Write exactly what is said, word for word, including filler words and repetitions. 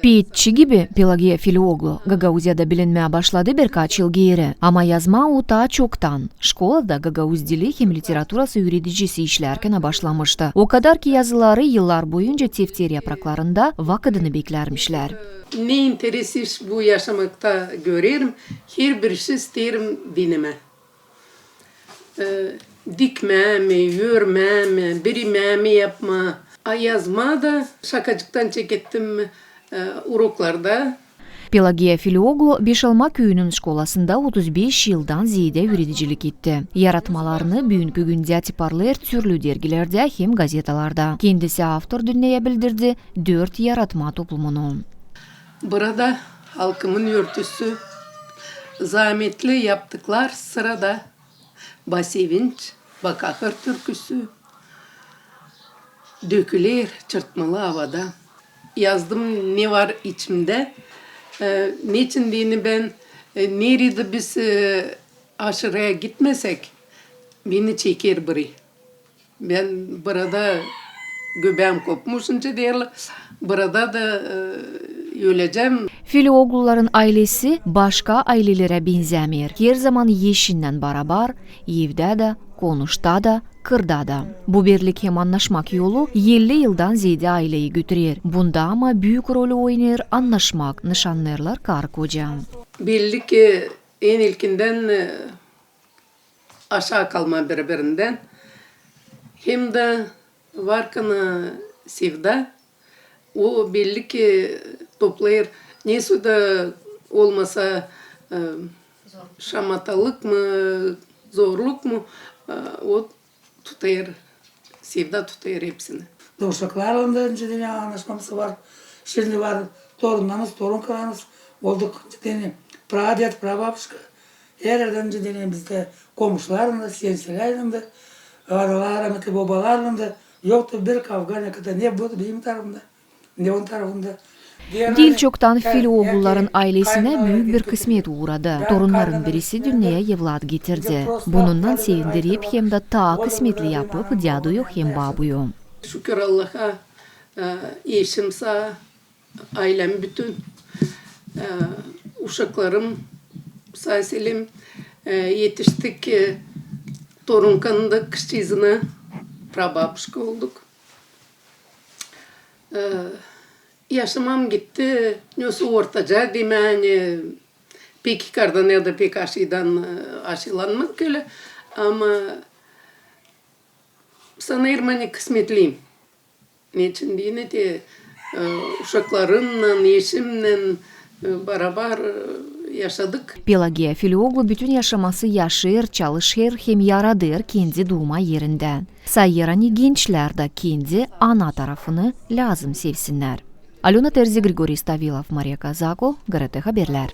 Peetçi gibi Pelagiya Filioglu Gagauziyada bilinmää başladı birkaç yıl geeri, ama yazmaa o taa çoktan. Şkolada gagauz dili hem literaturası üüredicisi işlärkän başlamıştı. O kadar ki yazıları yıllar boyunca tefter yapraklarında vakıdını beklärmişlär. Ne interes iş bu yaşamakta görerim, herbir işi isteerim denemää. E, dikmää mi, örmää mi, birimää mi yapmaa. A yazmaa da şakacıktan çekettim, e, uroklarda. Pelagiya Filioglu Beşalma küüyünün şkolasında otuz beş yıldan zeedä üüredicilik etti. Yaratmalarını büünkü gündä tiparlêêr türlü dergilerdä hem gazetalarda. Kendisi avtor dünneyä bildirdi dört yaratma toplumunu. Burada halkımın örtüsü, zaametli yaptıklar sırada, ba sevinç, ba kahır türküsü, döküler çırtmalı avada. Yazdım ne var içimdä. E, neçin deyni bän, e, neredä biz, e, aşırıya gitmesäk, beni çeker biri. Bän burada göbääm kopmuş, nicä deerlär, burada da, e, ölecäm. Filiogluların aylesi başka aylelerä benzämeer. Herzaman eşinnän barabar, evdä dä, konuşta da, kırda da. Bu birlik hem annaşmak yolu elli yıldan zeedä ayleyi götürer. Bunda ama büük rolü oynêêr annaşmak, nışannêêrlar karı-koca. Belli ki, en ilkindän, e, aşaa kalma biri-birindän. Hem dä var kana sevda, o belli ki toplêêr, nesoy da olmasa, e, şamatalık mı, zorluk mu, e, o tutêr, sevda tutêr hepsini. Da uşaklarlan da nicä deyni annaşmamız var. Şindi var torunnamız, torunkalarımız olduk, nicä deyni, praded, prababuşka. Her erdä nicä deyni bizdä komuşlarlan da, sevinçlärlän dä, analar, rahmetli bobalarlan da yoktu bir kavga, ne kadar ne bu bizim tarafında, ne onun tarafında. Diil çoktan Filiogluların aylesinä büük bir kısmet uuradı. Torunnarın birisi dünneyä evlat getirdi. Bununnan sevindirip hem dä taa kısmetli yapıp däduyu hem babuyu. Şükür Allaha, e, eşim saa, aylem bütün, e, uşaklarım saa-selim, e, etiştik, e, torunkanın da kızçıızına, prababuşka olduk. E, yaşamam gitti, nesoy ortaca demää, ani pek yukardan ya da pek aşaydan, e, aşaylanmadım ölä, ama sanêrım, ani kısmetliyim. Neçin deyni te, e, uşaklarımnan, eşimnän, e, barabar, e, yaşadık. Pelagiya Filioglu bütün yaşaması yaşêêr, çalışêr hem yaradêr kendi duuma erindä. Sayêr, ani gençlär dä kendi ana tarafını lääzım sevsinnär. Alöna Terzi, Grigoriy Stavilov, Mariya Kazako, GRT Haberlär.